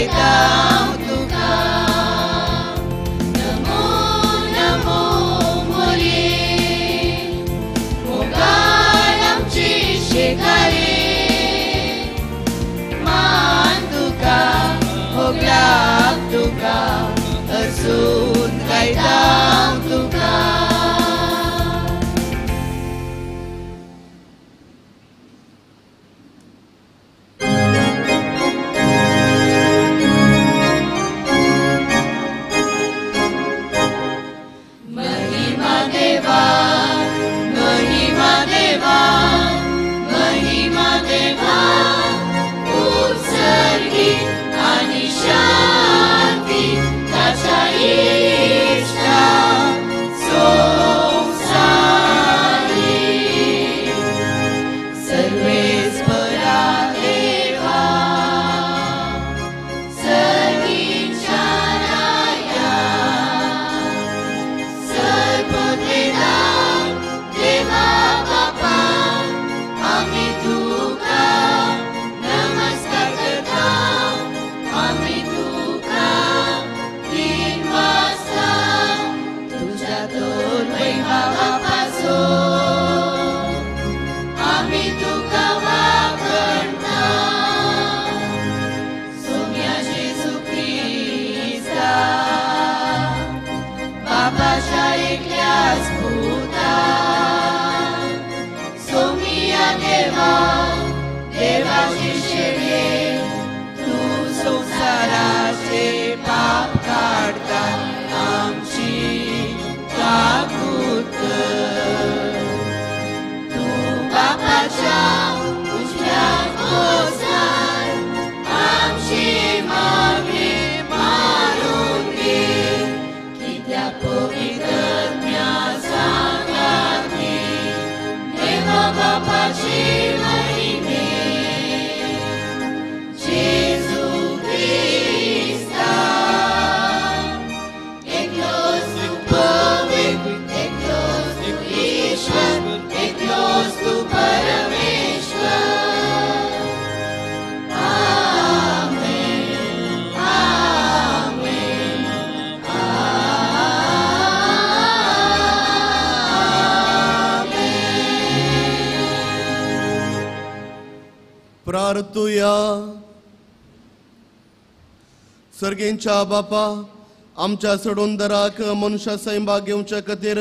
गायता तुका. नमो नमो मोरये मोगान आमची शेखारे मान तुका होगलाक तुका हसून गायता तुका. महिमा देवा महिमा देवा महिमा देवा उत्सर्गी आणि शांती ताच्या इश्टा संवसारी सर्वेस्परा देवा सर्गीच्या राया सर्वदेवा देवा बापा आमी तुका नमस्कार करता आमी तुका दिनवासा तुझ्या तोर महिमा बापाचो आमी तुका वाखणता सोम्या जेजू क्रिस्ता बापाच्या एकल्याच पुता सोमिया देवा देवाची शेळये तूं संवसाराचे पाप काडटा आमची काकूत कर. तूं बापाच्या उजव्या पोसार आमची मागणी मारून दी कित्याक पवित्रत्म्या सांगाती देवा बापाची महिमे जेजू क्रिस्ता एकलोच तूं पवित्र एकलोच तूं ईश्वर एकलोच तूं परमेश्वर. आमेन आमेन आमेन. प्रार्थुया. सर्गेंच्या बापा आमच्या सोडूनदराक मनशा सैंबा घेवच्या खातीर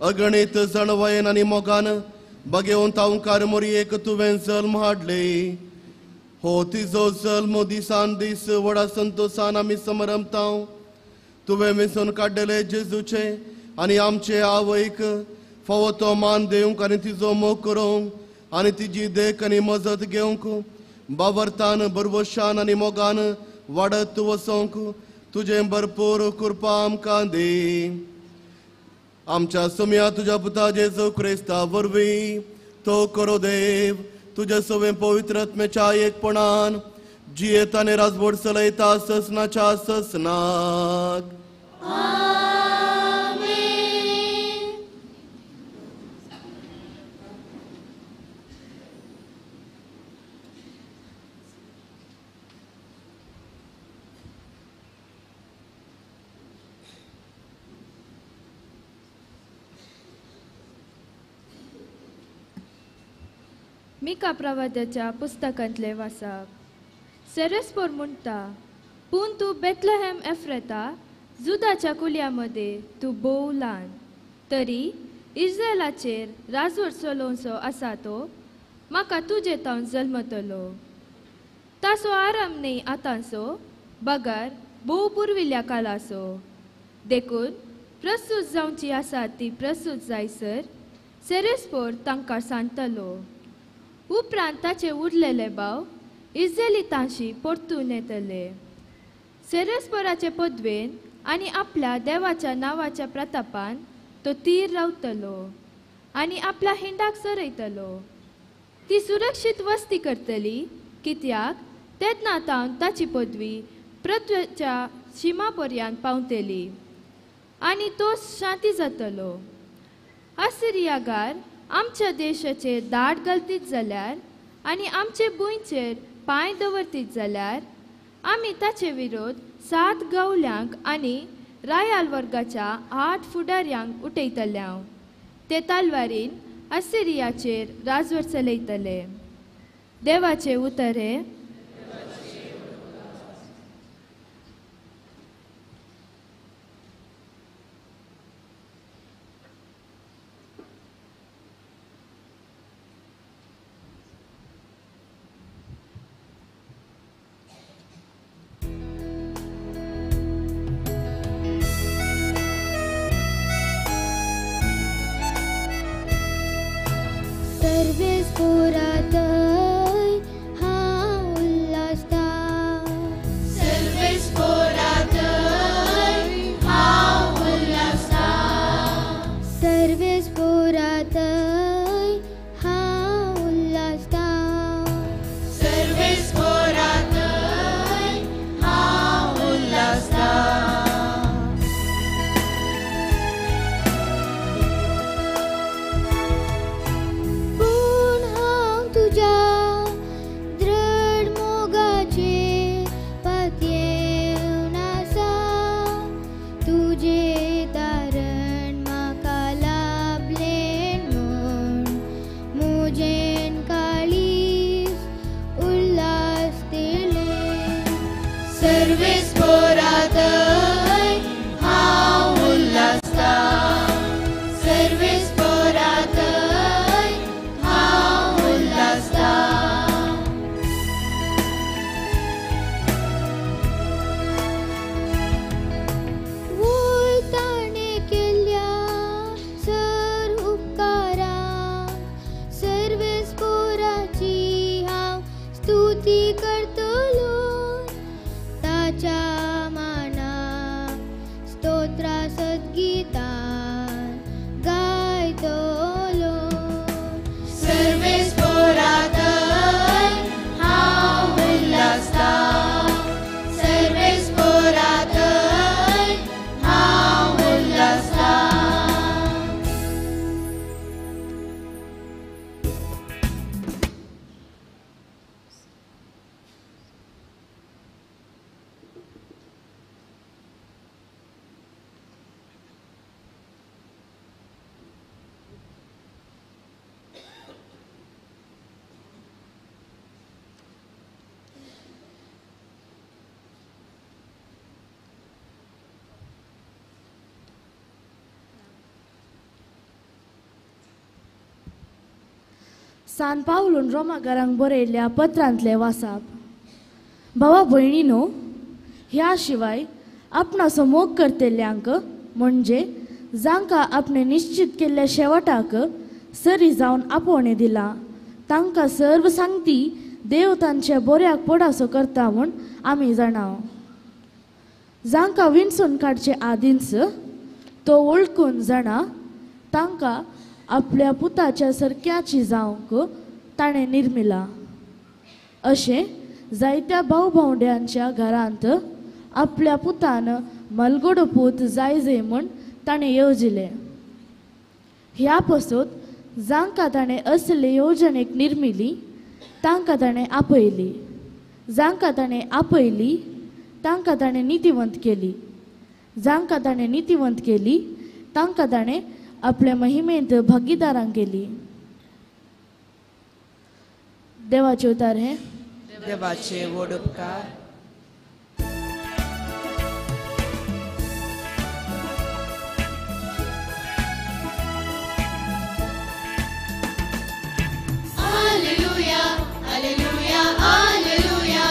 अगणीत जाणवायेन आनी मोगान बगेवन तांकार मोरयेक तुवें जल्म हाडले. हो तिजो जल्म दिसान दीस व्हडा संतोसान आमी समरमता. तुवें वेंचून काडलेले जेजूचे आनी आमचे आवयक फावो तो मान दिवंक आनी तिजो मोग करूंक आनी तिजी देख आनी मजत घेवंक बावरतान भरवशान आनी मोगान वाडत वचोंक तुजें भरपूर कृपा आमकां दी. आमच्या सोम्या तुज्या पुता जेजू क्रिस्ता वरवीं तो करो देव तुज्या सवें पवित्र आत्म्याच्या एकपणान जियेता आनी राजवट चलयता ससनाच्या ससनाक. मिका प्रवादाच्या पुस्तकांतले वाचप. सेरेस्पोर म्हणटा, पूण तूं बेथलहेम एफ्रेता जुदाच्या कुलया मदें तूं भोव ल्हान, तरी इस्रायलाचेर राजवट चलोवचो आसा तो म्हाका तुजे तावन जल्मतलो. ताचो आराम न्हय आतांचो बगर भोव पुर्विल्ल्या काळाचो. देखून प्रस्तूत जावची आसा ती प्रस्तूत जायसर सेरेस्पोर तांकां सांगतलो. उपरांत ताचे उरलेले भाव इस्रायलितांशी परतून येतले. सेरेस्पोराचे पदवेन आनी आपल्या देवाच्या नांवाच्या प्रतापान तो तीर रावतलो आनी आपल्या हिंडाक सरयतलो. ती सुरक्षीत वस्ती करतली कित्याक तेन्ना तावन ताची पदवी पृथ्वेच्या शिमा पर्यंत पावतली आनी तो शांती जातलो. असिरियागार आमच्या देशाचेर दाट घालतीत जाल्यार आनी आमचे भुंयचेर पांय दवरतीत जाल्यार आमी ताचे विरोध 7 गवल्यांक आनी रायाल वर्गाच्या 8 फुडाऱ्यांक उठयतल्या. ते तलवारीन असिरियाचेर राजवट चलयतले. देवाचे उतर हे. सान पावलून रोमाकारांक बरयल्ल्या पत्रांतले वासाप. भावा भयणीनो, ह्या शिवाय आपणाचो मोग करतल्यांक म्हणजे जांकां आपणे निश्चित केल्ल्या शेवटाक सरी जावन आपोवणें दिलां तांकां सर्व सांगती देव तांच्या बऱ्याक पडासो करता म्हूण आमी जाणाव. जांकां विणसून काडचे आदींच तो वळखून जाणा तांकां आपल्या पुताच्या सरक्याची जावंक ताणें निर्मिला. अशें जायत्या भाव भावंड्यांच्या घरांत आपल्या पुतान मलगोडो पूत जाय म्हूण ताणें येवजिलें. ह्या पसत जांकां ताणें असले येवजणेक निर्मिली तांकां ताणें आपयली, जांकां ताणें आपयली तांकां ताणें नितीवंत केली, जांकां ताणें नितीवंत केली तांकां ताणें आपल्या महिमेंत भागीदारांक केली. देवाचे उतार हे. देवाचे व्हड उपकार. Alleluia, alleluia, alleluia,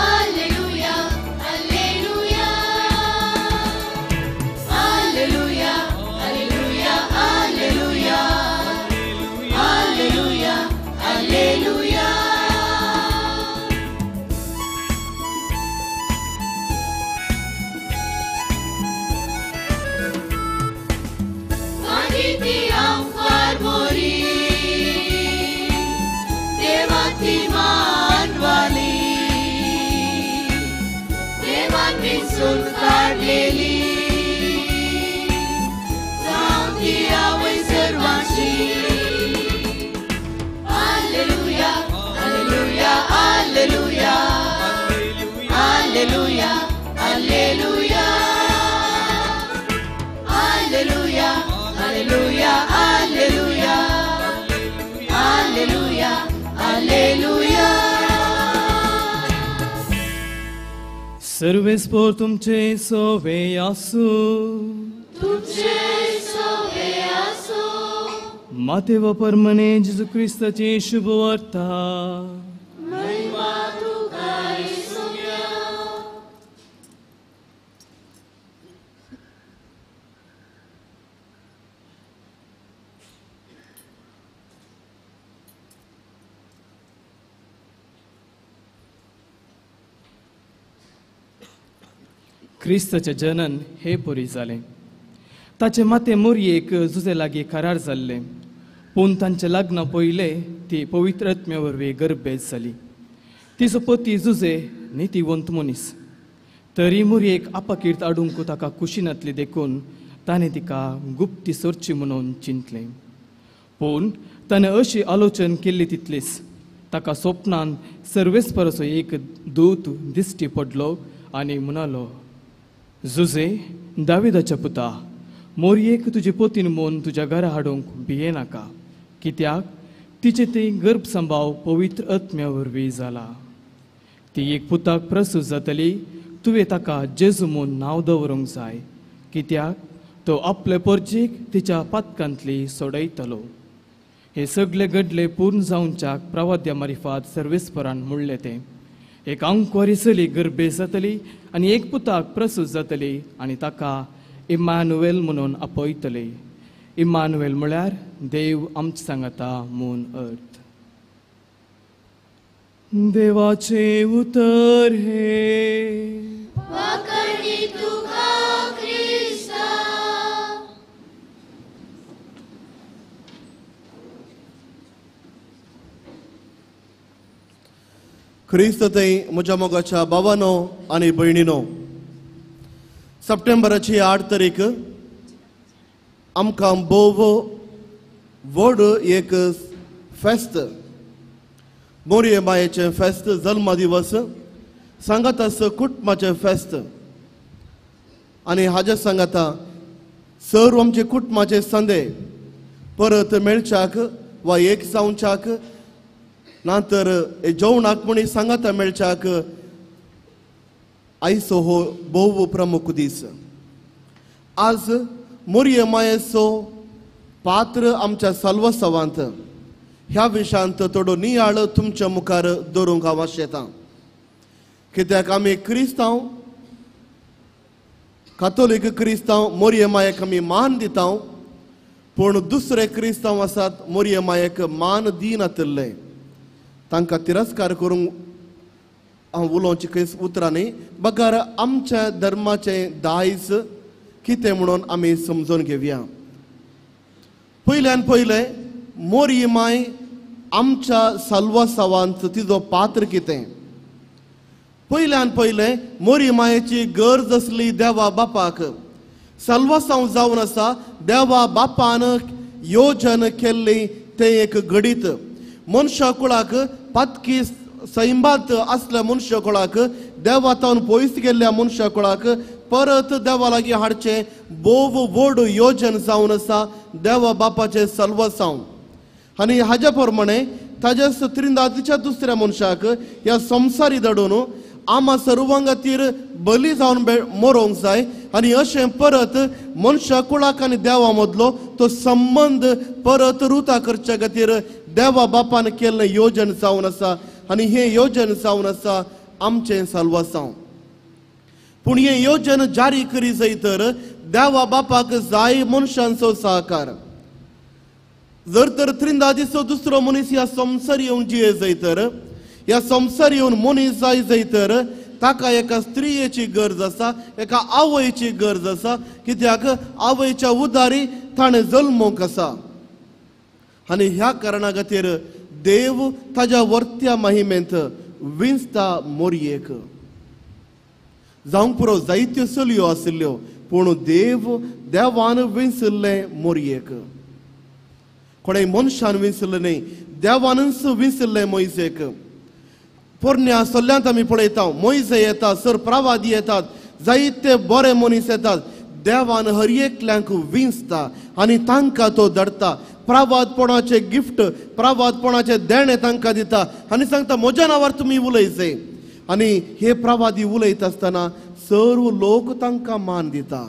alleluia, alleluia, alleluia, alleluia, alleluia, alleluia, alleluia. सर्वेस्पोर तुमचे सोवे आसू. तुमचे सोवे आसू. मातेव परमने जेजू क्रिस्ताची शुभ वार्ता. महिमा तुका येसुया. क्रिस्ताचें जनन हे परी जालें. ताचे माते मोरयेक जुजे लागीं करार जाल्लें, पूण तांचें लग्न पयलें ती पवित्र आत्म्या वरवीं गर्भेत जाली. तिचो पती जुजे नितीवंत मनीस, तरी मोरयेक आपाकीर्त हाडूंक ताका खुशी नासली देखून ताणें तिका गुप्ती सोरची म्हणून चिंतलें. पूण ताणें अशी आलोचन केल्ली तितलीच ताका स्वप्नान सर्वेस्पराचो एक दूत दिश्टी पडलो आनी म्हणालो, जुजे दाविदाच्या पुता, मोरयेक तुजे पोतीन म्हूण तुज्या घरा हाडूंक भियेनाका, कित्याक तिचे ती गर्भसंभाव पवित्र आत्म्या वरवीं जाला. ती एक पुताक प्रसूत जातली, तुवें ताका जेजू म्हूण नांव दवरूंक जाय, कित्याक तो आपले परजेक तिच्या पातकांतली सोडयतलो. हे सगळे घडले पूर्ण जावच्याक प्रवाद्या मारिफात सर्वेस्परान म्हणलें तें. एक आंकवारी चली गर्भे जातली आनी एक पुताक प्रसूत जातली आनी ताका इमानुएल म्हणून आपयतले. इमानुएल म्हळ्यार देव आमचे सांगाता म्हूण अर्थ. देवाचें उतर हें. वाकणी तुका क्रिस्ता. क्रिस्त थंय म्हज्या मोगाच्या भावानो आनी भयणीनो, सप्टेंबराची 8 तारीख आमकां भोव व्हड एक फेस्त, मोरये मायेचें फेस्त, जल्मा दिवस सांगाता कुटुंबाचें फेस्त आनी हाज्या सांगाता सर्व आमचे कुटुंबाचे संदे परत मेळच्याक वा एक जावच्याक ना तर जेवणाक म्हणी सांगाता मेळच्याक आयचो हो भोव प्रमुख दीस. आज मोरये मायेचो पात्र आमच्या साल्वासावांत ह्या विशयांत थोडो नियाळ तुमच्या मुखार दवरूंक हांव आशेतां, कित्याक आमी क्रिस्तांव, कातोलीक क्रिस्तांव मोरये मायेक आमी मान दिता, पूण दुसरे क्रिस्तांव आसात मोरये मायेक मान दिनातिल्ले, तांकां तिरस्कार करूंक हांव उलोवचें खंयच उतरां न्ही, बगर आमच्या धर्माचें दायज कितें म्हणून आमी समजून घेवया. पयल्यान पयलें मोरये माय आमच्या साल्वासावांत तिजो पात्र कितें. पयल्यान पयलें मोरये मायेची गरज आसली देवा बापाक. साल्वासांव जावन आसा देवा बापान योजन केल्ली तें एक घडीत. मनशा कुळाक पातकी सैमांत आसल्या मनशा कुळाक देवा तावन पयस गेल्ल्या मनशा कुळाक परत देवा लागीं हाडचें भोव व्हड योजन जावन आसा देवा बापाचें साल्वासांव. आनी हाज्या प्रमाणे ताज्या त्रिंदादीच्या दुसऱ्या मनशाक ह्या संवसारी धाडून आमा सर्वां खातीर बली जावन मरोंक जाय आनी अशें परत मनशा कुळाक आनी देवा मदलो तो संबंद परत रुता करच्या खातीर देवा बापान केल्लें योजन जावन आसा आनी हें योजन जावन आसा आमचें साल्वासांव. पूण हें योजन जारी करी जाय तर देवा बापाक जाय मनशांचो सहकार. जर तर त्रिंदादीचो दुसरो मनीस ह्या संवसार येवन जिये जाय तर, ह्या संवसार येवन मनीस जाय जाय तर ताका एका स्त्रियेची गरज आसा, एका आवयची गरज आसा, कित्याक आवयच्या उदारी ताणें जल्मूंक आसा. आनी ह्या कारणा खातीर देव ताज्या वर्त्या महिमेंत विंचता मोरयेक. जावंक पुरो जायत्यो चलयो आशिल्ल्यो, पूण देव देवान विंचिल्लें मोरयेक. कोणेय मनशान विंचिल्लें न्ही, देवानूच विंचिल्लें मोयजेक. पोरण्या सल्ल्यांत आमी पळयता मोयजे येता, सर प्रवादी येतात, जायते बरे मनीस येतात. देवान हर एकल्यांक विंचता आनी तांकां तो धाडटा. प्रावादपणाचें गिफ्ट, प्रावादपणाचें देणें तांकां दिता आनी सांगता म्हज्या नांवार तुमी उलयचे. आनी हे प्रवादी उलयता आसतना सर्व लोक तांकां मान दिता,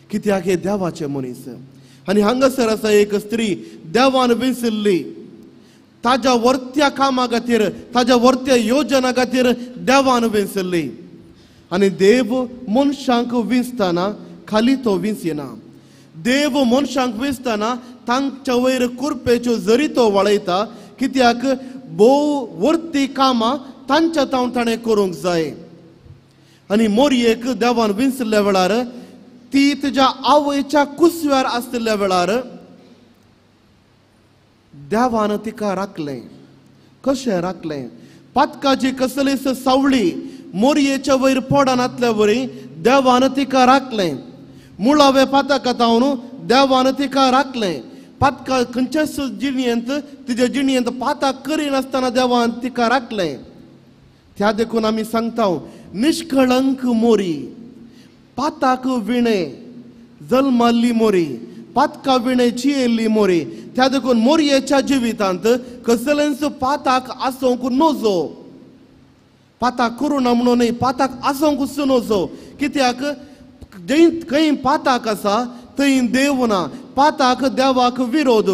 कित्याक हे देवाचे मनीस. आनी हांगासर आसा एक स्त्री देवान विंचिल्ली, ताज्या वर्त्या कामा खातीर, ताज्या वर्त्या योजना खातीर देवान विंचिल्ली. आनी देव मनशांक विंचतना खाली तो विंचिना. देव मनशांक विंचतना तांच्या वयर कुरपेच्यो जरी तो वळयता, कित्याक भोव वर्ती कामां तांच्या तावन ताणें करूंक जाय. आनी मोरयेक देवान विंचिल्ल्या वेळार, ती तुज्या आवयच्या कुसव्यार आसलेल्या वेळार देवान तिका राखलें. कशें राखलें? पातकाची कसलीच सावळी मोरयेच्या वयर पडनातल्या वरी देवान तिका राखलें. मुळावे पातका तावन देवान तिका राखलें. पातका खंयच्याच जिणयेंत, तिज्या जिणयेंत पातक करिनासतना देवान तिका राखलें. त्या देखून आमी सांगता, निष्कळंक मोरी, पाताक विणे जल्माल्ली मोरी, पातका विणे जियेल्ली मोरी. त्या देखून मोरयेच्या जिवितांत कसलेंच पाताक आसूंक नजो. पाताक करूं ना म्हणून न्हय, पाताक आसूंकच नजो. कित्याक खंय पाताक आसा थंय देव ना, पाताक देवाक विरोध.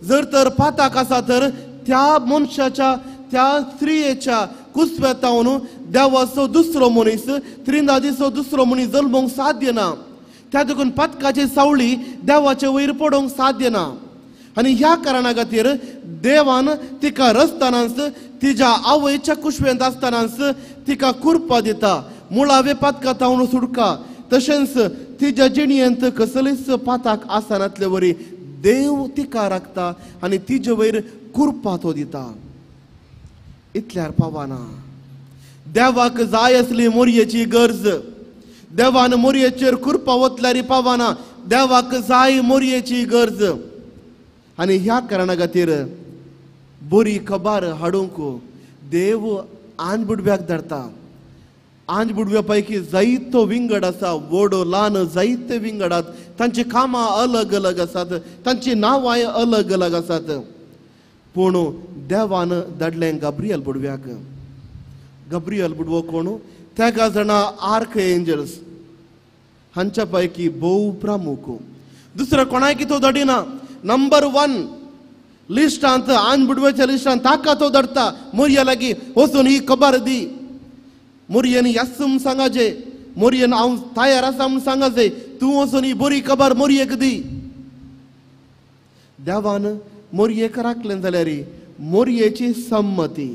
जर तर पाताक आसा तर त्या मनशाच्या, त्या स्त्रियेच्या कुसव्यातावन देवाचो दुसरो मनीस, त्रिंदादीचो दुसरो मनीस जल्मूंक साध्य ना. त्या देखून पातकाची सावळी देवाचे वयर पडोवंक साध्य ना. आनी ह्या कारणा खातीर देवान तिका रचतनाच, तिज्या आवयच्या कुशवेंत आसतनाच तिका कुरपा दिता, मुळावे पातका तावन सुटका. तशेंच तिज्या जिणयेंत कसलीच पाताक आसनातले वरी देव तिका राखता आनी तिजे वयर कुरपा तो दिता. इतल्यार पावना. देवाक जाय आसली मोरयेची गरज. देवान मोरयेचेर कुरपा वतल्यार पावना. देवाक जाय मोरयेची गरज. आनी ह्या कारणा खातीर बरी खबर हाडूंक देव आंज बुडव्याक धाडटा. आंज बुडव्या पैकी जायतो विंगड आसा, व्हड ल्हान जायते विंगडात. तांची कामां अलग अलग आसात, तांची नांवांय अलग अलग आसात. पूण देवान धाडलें गाब्रियल बुडव्याक. गाब्रियल बुडवो कोण? तेगा जाणा आर्क एंजल्स हांच्या पैकी भोव प्रमुख. दुसरो कोणायकी तो धाडिना. नंबर 1 लिस्टांत, आंज बुडव्याच्या लिस्टांत ताका तो धाडटा. मोरया लागीं वचून ही खबर दी. मोरयेन येस म्हूण सांगाचे, मोरयेन हांव तयार आसा म्हूण सांगाचे, तूं वचून ही बरी खबर मोरयेक दी. देवान मोरयेक राखलें जाल्यार मोरयेची संमती,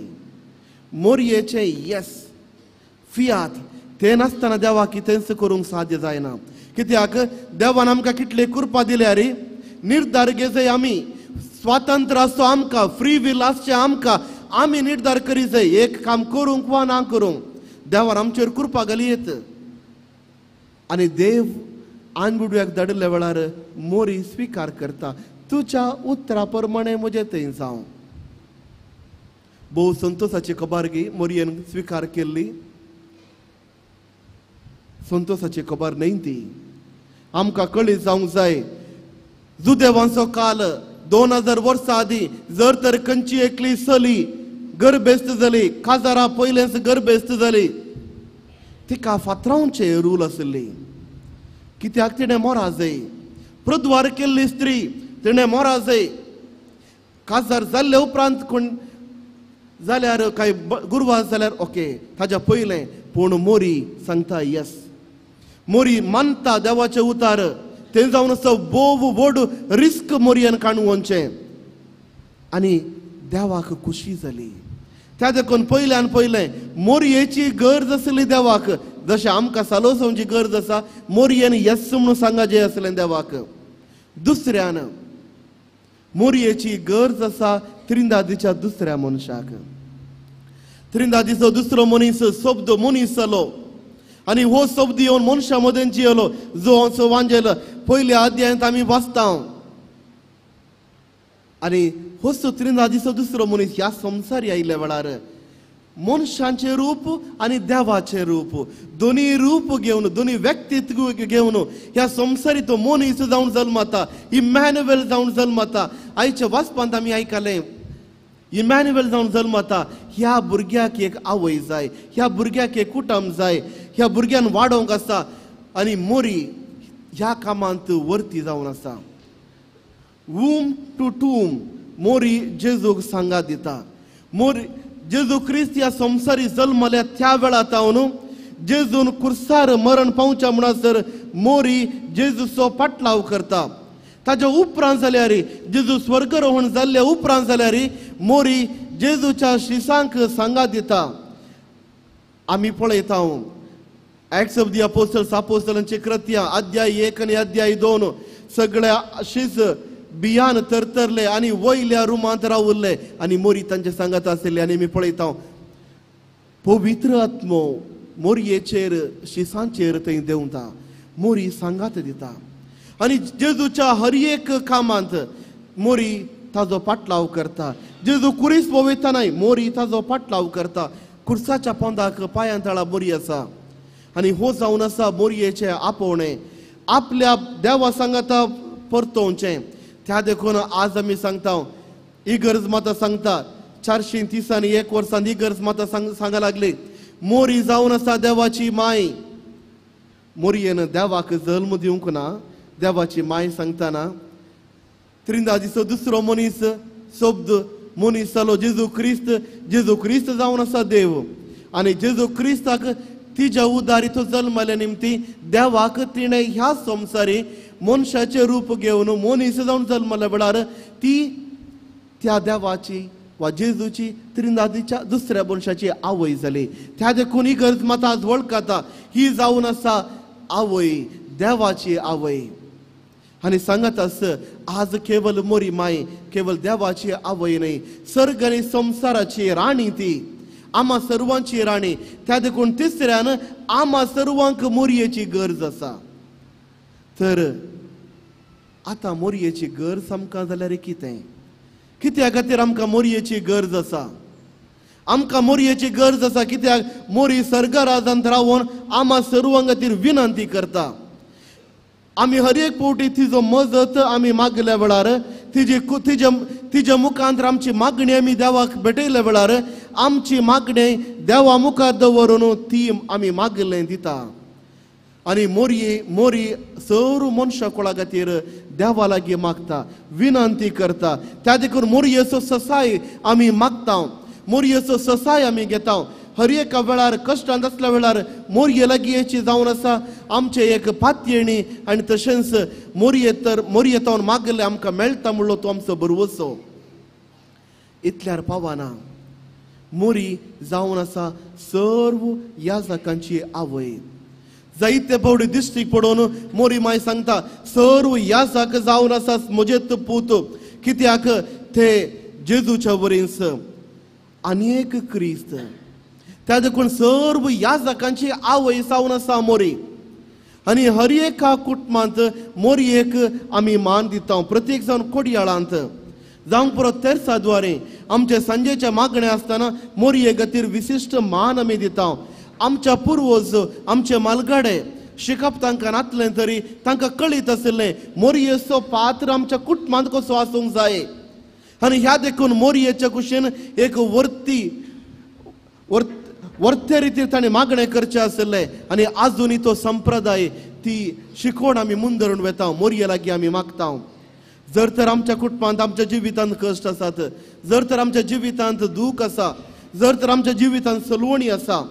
मोरयेचें येस फियात तें नासतना देवाक कितेंच करूंक साध्य जायना. कित्याक देवान आमकां कितले कुरपा दिल्यार निर्धार घेजय आमी, स्वातंत्र्य आसचो आमकां, फ्री will आसचें आमकां, आमी निर्धार करी जाय एक काम करूंक वा ना करूंक. देवान आमचेर कृपा घाली येत. आनी देव आनबुडव्याक धाडिल्ल्या वेळार मोरी स्विकार करता, तुज्या उतरा प्रमाणे म्हजें थंय जावं. भोव संतोसाची खबर गी मोरयेन स्विकार केल्ली. संतोसाची खबर न्हय ती. आमकां कळी जावंक जाय. जुदेवांचो काल 2000 वर्सां आदीं जर तर खंयची एकली चली गर्भेस्त जाली, काजारा पयलेंच गर्भेस्त जाली, तिका फातरावचे रूल आशिल्ली. कित्याक तिणें मोरा जाय. प्रद्वार केल्ली स्त्री तिणें मोरा जाय. काजार जाल्ले उपरांत कोण जाल्यार काय गुरवार जाल्यार ओके, ताज्या पयलें. पूण मोरी सांगता येस, मोरी मानता देवाचें उतार. तें जावन आसा भोव व्हड रिस्क मोरयेन काडून वचचें. आनी देवाक खुशी जाली. त्या देखून पयल्यान पयलें मोरयेची गरज आसली देवाक. जशें आमकां सालोसोवची गरज आसा, मोरयेन येस म्हणून सांगाचें आसलें देवाक. दुसऱ्यान मोरयेची गरज आसा त्रिंदादीच्या दुसऱ्या मनशाक. त्रिंदादीचो दुसरो मनीस शब्द मनीस जालो आनी हो शब्द येवन मनशा मदें जियेलो. जो वांजेल पयल्या अध्यायांत आमी वाचता. आनी होच त्रिंदादीचो दुसरो मनीस ह्या संवसारी आयिल्ल्या वेळार मनशांचें रूप आनी देवाचें रूप, दोनी रूप घेवन, दोनी व्यक्तित्व घेवन ह्या संवसारी तो मनीस जावन जल्मता, इमॅन्युएल जावन जल्मता. आयच्या वाचपांत आमी आयकलें इमॅन्युएल जावन जल्मता. ह्या भुरग्याक एक आवय जाय, ह्या भुरग्याक एक कुटुंब जाय, ह्या भुरग्यान वाडोवंक आसा. आनी मोरी ह्या कामांत वर्ती जावन आसा. वूम टू टूम मोरी जेजूक सांगात दिता. मोरी जेजू क्रिस्त ह्या संवसारी जल्मल्या त्या वेळा तावन जेजून कुर्सार मरण पावच्या म्हणसर मोरी जेजूचो पाटलाव करता. ताच्या उपरांत जाल्यार जेजू स्वर्गरोहण जाल्ल्या उपरांत जाल्यार मोरी जेजूच्या शिसांक सांगात दिता. आमी पळयता ऍक्ट्स ऑफ the apostles, अपोस्टलांची कृत्या अध्याय 1 आनी अध्याय 2, सगळ्या शीस बियान तरतरले आनी वयल्या रुमांत रावुल्ले आनी मोरी तांचे सांगात आशिल्ले. आनी मी पळयता पवित्र आत्मो मोरयेचेर शिसांचेर थंय देंवता, मोरी सांगात दिता. आनी जेजूच्या हर एक कामांत मोरी ताजो पाटलाव करता. जेजू कुरीस पळयतनाय मोरी ताजो पाटलाव करता. कुर्साच्या पोंदाक पांयां तळा मोरी आसा. आनी हो जावन आसा मोरयेचें आपोवणें, आपल्या देवा सांगाता परतोवचें. त्या देखून आज आमी सांगता इगर्ज माता सांगता 430 आनी 1 वर्सान इगर्ज माता सांगा लागली मोरी जावन आसा देवाची माय. मोरयेन देवाक जल्म दिवंक ना, देवाची माय सांगतना त्रिंदाजीचो दुसरो मनीस शब्द मनीस जालो जेजू क्रिस्त. जेजू क्रिस्त जावन आसा देव. आनी जेजू क्रिस्ताक तिज्या उदारी तो जल्मल्या निमती देवाक तिणें ह्या संवसारी मनशाचें रूप घेवन मनीस जावन जल्मल्या वेळार ती त्या देवाची वा जेजूची त्रिंदादीच्या दुसऱ्या मनशाची आवय जाली. त्या देखून ही गरज माता आज वळखता ही जावन आसा आवय, देवाची आवय. आनी सांगत आस आज केवल मोरी माय केवल देवाची आवय न्हय, सर्ग आनी संवसाराची राणी ती, आमा सर्वांची राणी. त्या देखून तिसऱ्यान आमा सर्वांक मोरयेची गरज आसा. तर आतां मोरयेची गरज आमकां जाल्यार कितें, कित्या खातीर आमकां मोरयेची गरज आसा? आमकां मोरयेची गरज आसा कित्याक मोरी सर्गराजांत रावन आमा सर्वां खातीर विनंती करता. आमी हर एक फावटी तिजो मजत आमी मागल्या वेळार, तिजी तिज्या मुखांत आमची मागणी आमी देवाक भेटयल्या वेळार आमची मागणी देवा मुखार दवरून ती आमी मागलें दिता. आनी मोरये मोरी सर्व मनशा कोळा खातीर देवा लागीं मागता, विनंती करता. त्या देखून मोरयेचो ससाय आमी मागता, मोरयेचो ससाय आमी घेता. हर एका वेळार कश्टांत आसल्या वेळार मोरये लागीं येची जावन आसा आमचें एक पातयेणी. आनी तशेंच मोरये तर मोरये तावन मागलें आमकां मेळटा म्हणलो तो आमचो भरवसो. इतल्यार पावना मोरी जावन आसा सर्व याजकांची आवय. जायते फावटी दिश्टीक पडोवन मोरी माय सांगता सर्व याजक जावन आसा म्हजेच पूत, कित्याक ते जेजूच्या वरींच आनी एक क्रिस्त. त्या देखून सर्व याजकांची आवय जावन आसा मोरी. आनी हर एका कुटुंबांत मोरयेक आमी मान दिता. प्रत्येक जावन कोडयाळांत जावंक पुरो तेर्सा द्वारे आमचे सांजेचे मागणें आसतना मोरये खातीर विशिश्ट मान आमी दिता. आमच्या पुर्वज आमचे मालगाडे शिकप तांकां नातलें तरी तांकां कळीत आशिल्लें मोरयेचो पात्र आमच्या कुटुंबांत कसो आसूंक जाय. आनी ह्या देखून मोरयेच्या कुशीन एक वर्ती वर्ते रितीर ताणें मागणें करचें आशिल्लें. आनी आजुनूय तो संप्रदाय ती शिकवण आमी मुंदरून वेता, मोरये लागीं आमी मागता. जर तर आमच्या कुटुंबांत आमच्या जिवितांत कश्ट आसात, जर तर आमच्या जिवितांत दूख आसा, जर तर आमच्या जिवितांत सलवणी आसा,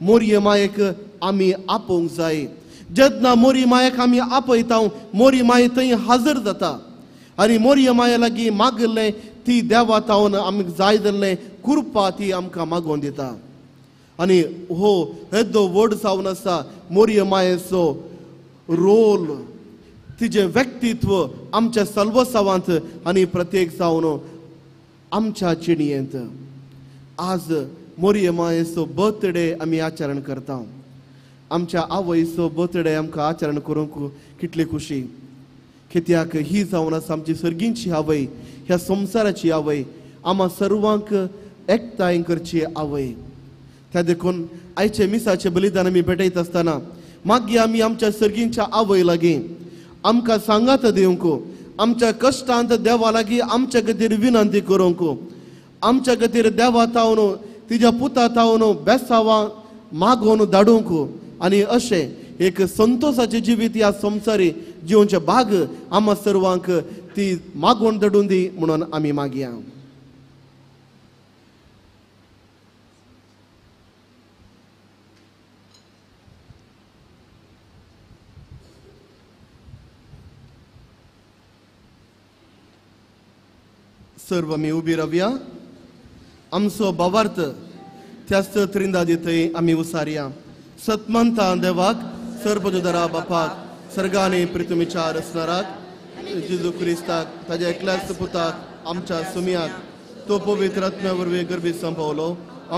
मोरये मायेक आमी आपोवंक जाय. जेन्ना मोरी मायेक आमी आपयता मोरी माय थंय हाजर जाता. आनी मोरये माये लागीं मागलें ती देवा तावन आमकां जाय जाल्लें कृपा ती आमकां मागोवन दिता. आनी हो येदो व्हड जावन आसा मोरये मायेचो रोल, तिजें व्यक्तित्व आमच्या सल्वसावांत आनी प्रत्येक जावन आमच्या जिणेंत. आज मोरये मायेचो बर्थडे आमी आचरण करता. आमच्या आवयचो बर्थडे आमकां आचरण करूंक कितली खुशी, कित्याक ही जावन आसा आमची सर्गींची आवय, ह्या संवसाराची आवय, आमा सर्वांक एकठांय करची आवय. त्या देखून आयचे मिसाचें बलिदान आमी भेटयत आसतना मागीर आमी आमच्या सर्गींच्या आवय लागीं आमकां सांगात दिवंक, आमच्या कश्टांत देवा लागीं आमच्या खातीर विनंती करूंक, आमच्या खातीर देवा तावन तिज्या पुता तावन बेसावां मागोवन धाडूंक आनी अशें एक संतोसाचें जिवीत ह्या संवसारी जिवनचें भाग आमा सर्वांक ती मागोवन धाडून दी म्हणून आमी मागया. सर्व आमी उबी रावया. आमचो भावार्थ त्याच त्रिंदादी थंय आमी उसारया. सतमंता देवाक सर्वजुदरा बापाक सर्गाने पृथ्वीच्या रचणाराक जेजू क्रिस्ताक ताज्या एकल्याच पुताक आमच्या सुमयाक तो पवित्र आत्म्या वरवीं गर्भी संपवलो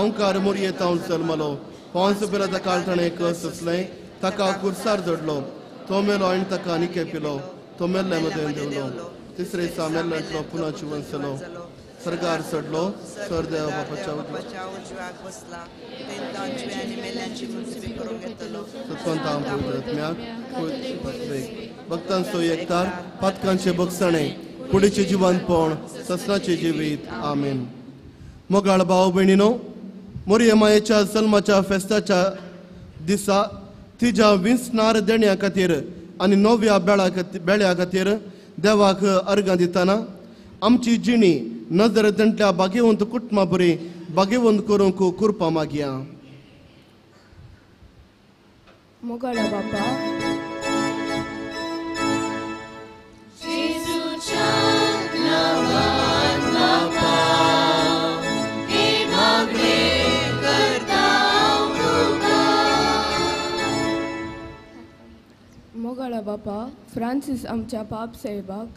अंकार मोरये तावन जल्मलो पांच पेला काळ ताणें कस सोंसलें ताका कुर्सार जोडलो तो मेलो आनी ताका निके पिलो तो मेल्ले मदें देवलो तिसरे दिसा मेल्ल्यांतलो पुनः जिवंत जालो सरकार चडलो सर देव बापाच्या उजव्याक बसला सत्वंता पवित्र भक्तांचो एकतार पातकांचे बगसणे कुडीचे जिवंतपण ससनाचे जिवीत. आमेन. मोगाळ भाव भयणीनो, मोरये मायेच्या जल्माच्या फेस्ताच्या दिसा तिज्या विंचणार देण्या खातीर आनी नव्या बेळ्या खातीर देवाक अर्गां दितना आमची जिणी नजर दंटल्या भाग्यवंत कुटुंबा बरी भाग्यवंत करूंक कृपा मागया. मोगाळा बापा, मोगाळा बापा, फ्रांसीस आमच्या पाप साहेबाक,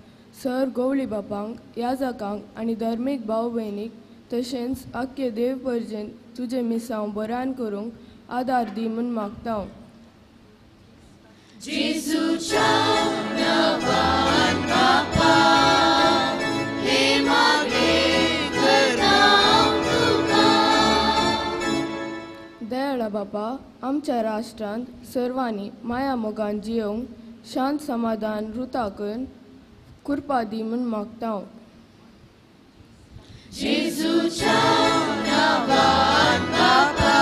सर गोवळी बापांक, याजकांक आनी धर्मीक भाव भयणीक तशेंच आख्खे देव परजेन तुजें मिसांव बऱ्यान करूंक आदार दी म्हूण मागता. जेजूच्या नांवान बापा हे मागणें करता तुका. दयाळा बापा, आमच्या राष्ट्रांत सर्वांनी माया मोगान जियोवंक शांत समाधान रुता करून कृपा दी म्हूण मागता. जेजूच्या नांवान बापा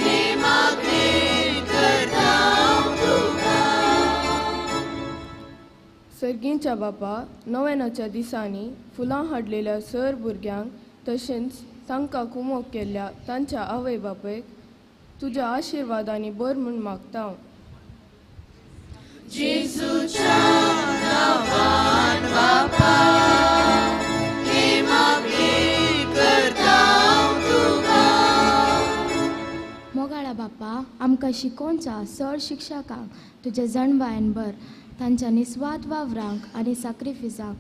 हे मागणें करता तुका. सर्गींच्या बापा, नव्यानाच्या दिसांनी फुलां हाडलेल्या सर भुरग्यांक तशेंच तांकां कुमोक केल्ल्या तांच्या आवय बापायक तुज्या आशिर्वादांनी बर म्हूण मागता. जेजूच्या नांवान बापा हे मागणें करता तुका. मोगाळा बापा, आमकां शिकोवच्या सर शिक्षकांक तुज्या जाणवायेन भर, तांच्या निस्वार्थ वावरांक आनी साक्रिफिसांक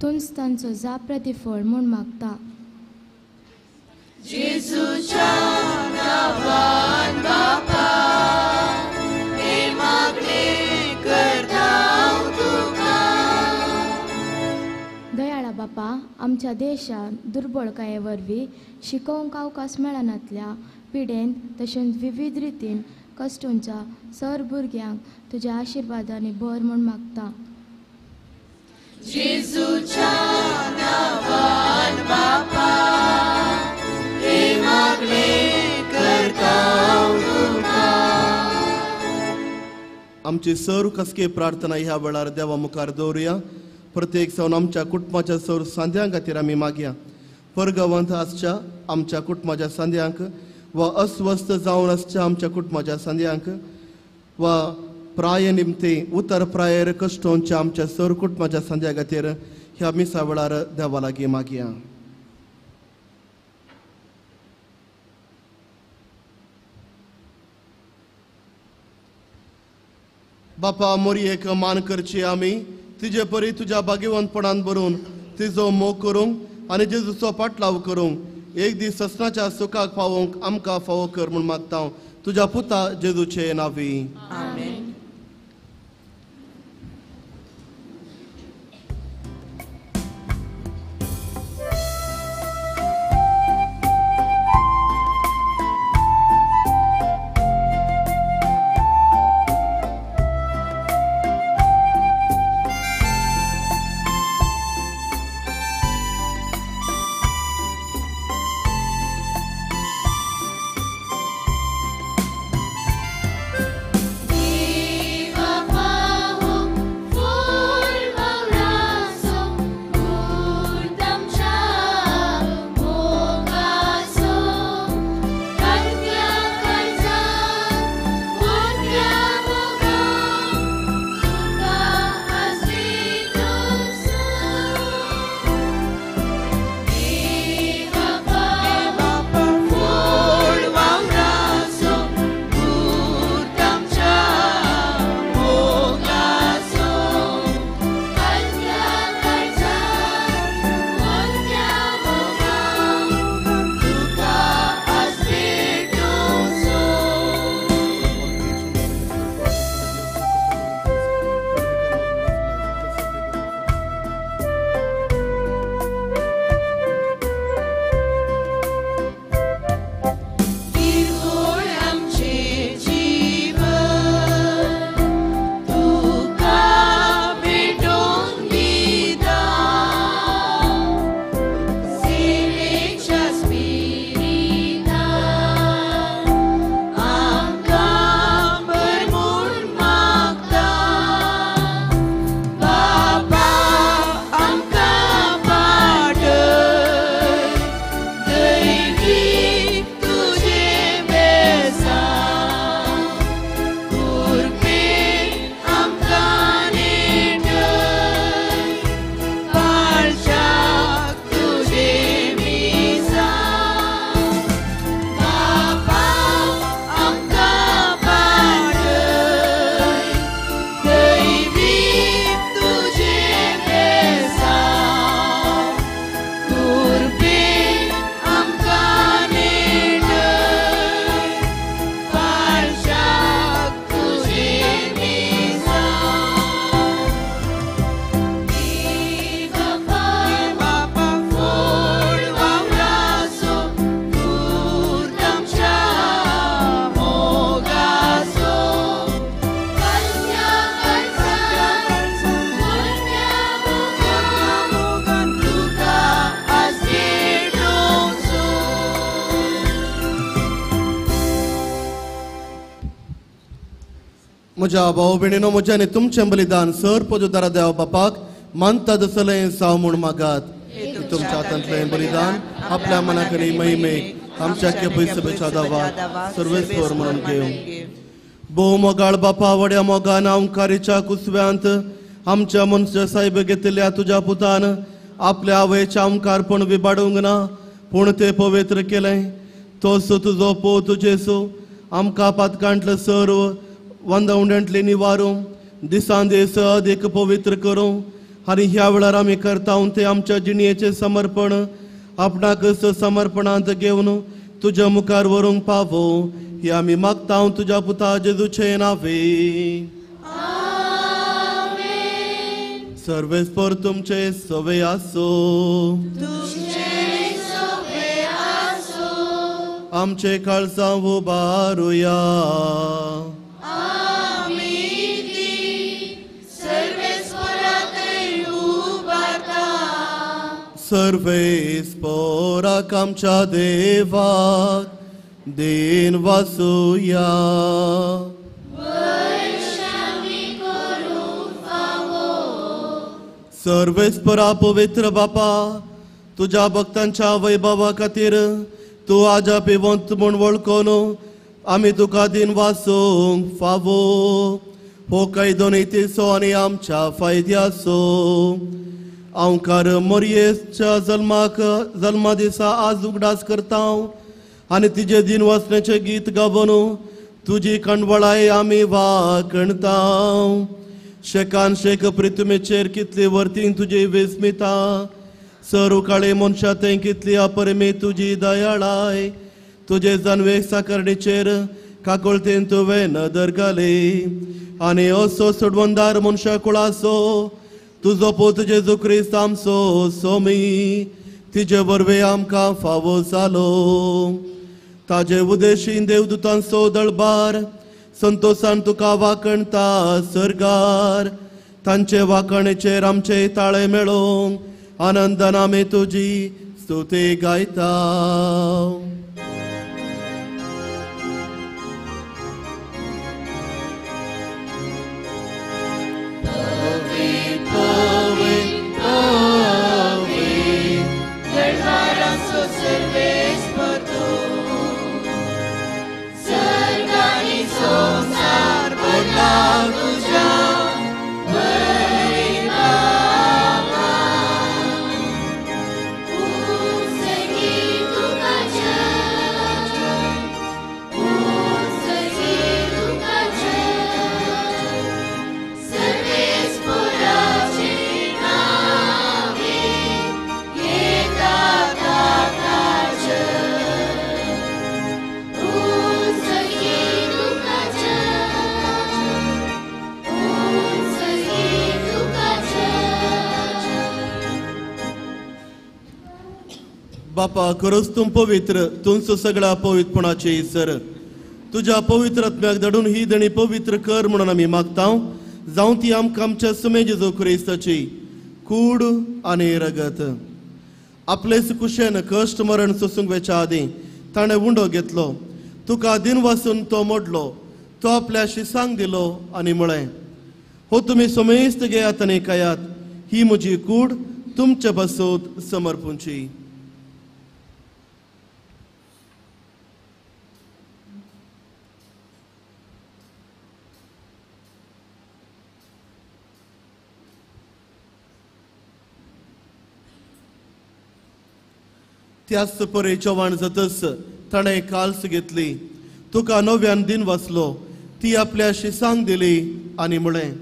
तूंच तांचो जाप प्रतिफळ म्हूण मागता. जेजूच्या नांवान बापा हे मागणें करता तुका. दयाळा बापा, आमच्या देशांत दुर्बळकाये वरवीं शिकोवंक अवकाश मेळनातल्या पिडेंत तशेंच विविध रितीन कश्टोंच्या सर भुरग्यांक तुज्या आशिर्वादांनी भर म्हूण मागता. जेजूच्या नांवान बापा हे मागणें करता तुका. आमची सर्व कसके प्रार्थना ह्या वेळार देवा मुखार दवरुया. प्रत्येक जावन आमच्या कुटुंबाच्या सर्व सांद्यां खातीर आमी मागया. परगांवांत आसच्या आमच्या कुटुंबाच्या सांद्यांक वा अस्वस्थ जावन आसच्या आमच्या कुटुंबाच्या सांद्यांक वा प्राय निमते उतर प्रायर कश्टोंच्या आमच्या सर्व कुटुंबाच्या सांद्या खातीर ह्या मिसा वेळार देवा लागीं मागया. बापा, मोरयेक मान करची आमी तिजे परी तुज्या भाग्यवंतपणान भरून तिजो मोग करूंक आनी जेजूचो पाटलाव करूंक एक दीस ससनाच्या सुखाक पावोवंक आमकां फावो कर म्हूण मागता तुज्या पुता जेजूचे नांवी. आमेन. म्हज्या भाव भयणीनो, म्हज्या आनी तुमचें बलिदान सर पदुदारा देव बापाक मानता तसलें जावं म्हूण मागात. तुमच्या हातांतलें बलिदान आपल्या मनाक आनी महिमेक आमच्या केपय दावाक सर्वेस्पर म्हणून घेवं. भोव मोगाळ बापा, वड्या मोगान ओंकारीच्या कुसव्यांत आमच्या मनशा सायब घेतिल्ल्या तुज्या पुतान आपल्या आवयच्या ओंकारपण विबाडूंक ना, पूण तें पवित्र केलें. तोच तुजो पूत जेजू आमकां पातकांतलें सर्व वंदवंड्यांतलें निवारूं, दिसान दीस अदीक पवित्र करूं आनी ह्या वेळार आमी करता तें आमच्या जिणयेचें समर्पण आपणाक समर्पणांत घेवन तुज्या मुखार व्हरूंक पावो ही आमी मागता तुज्या पुता जेजूचे नांवे. सर्वेस्पर तुमचे सवे आसो. आमचे काळजां उबारुया. सर्वेस्पराक आमच्या देवाक then वासुया. सर्वेस्परा पवित्र बापा, तुज्या भक्तांच्या वैभवा खातीर तूं आजा पिवंत म्हूण वळखून आमी तुका दिन वासूंक फावो. हो कायदो नितीचो आनी आमच्या फायद्याचो. ओंकार मोरयेच्या जल्माक जल्मा दिसा आज उगडास करता आनी तिजे दिन वाचण्याचें गीत गावन तुजी कंडवळाय आमी वाकणता. शेकान शेक पृथ्वीचेर कितली वर्तीन तुजी विस्मिता, सर्व काळे मनशा तें कितली अपरिमीत तुजी दयाळाय. तुजे जानवेक साकरणीचेर काकोळतेन तुवें नदर घाली आनी असो सोडवंदार मनशा कुळाचो तुजो पूत जेजू क्रिस्त आमचो सोमी तिजे वरवीं आमकां फावो जालो. ताजे उदेशीन देवदूतांचो दळबार संतोसान तुका वाकणता सर्गार. तांचे वाकणेचेर आमचे ताळे मेळोवंक आनंदान आमी तुजी स्तुती गायता. बापा, खरोच तूं पवित्र, तुमचो सगळ्या पवित्रपणाचे सर. तुज्या पवित्र आत्म्याक धाडून ही देणी पवित्र कर म्हणून आमी मागता. जावं ती आमकां आमच्या सुमे जेजू क्रिस्ताची कूड आनी रगत. आपलेच कुशेन कश्ट मरण सोसूंक वेच्या आदीं ताणें उंडो घेतलो, तुका दिन वासून तो मोडलो, तो आपल्या शिसांक दिलो आनी म्हळें, हो तुमी समेस्त घेयात आनी खायात, ही म्हजी कूड तुमचे पासत समर्पूंची. त्याच परी चव्हाण जातच ताणें काल्स घेतली, तुका नव्यान दिन वाचलो, ती आपल्या शिसांक दिली आनी म्हळें,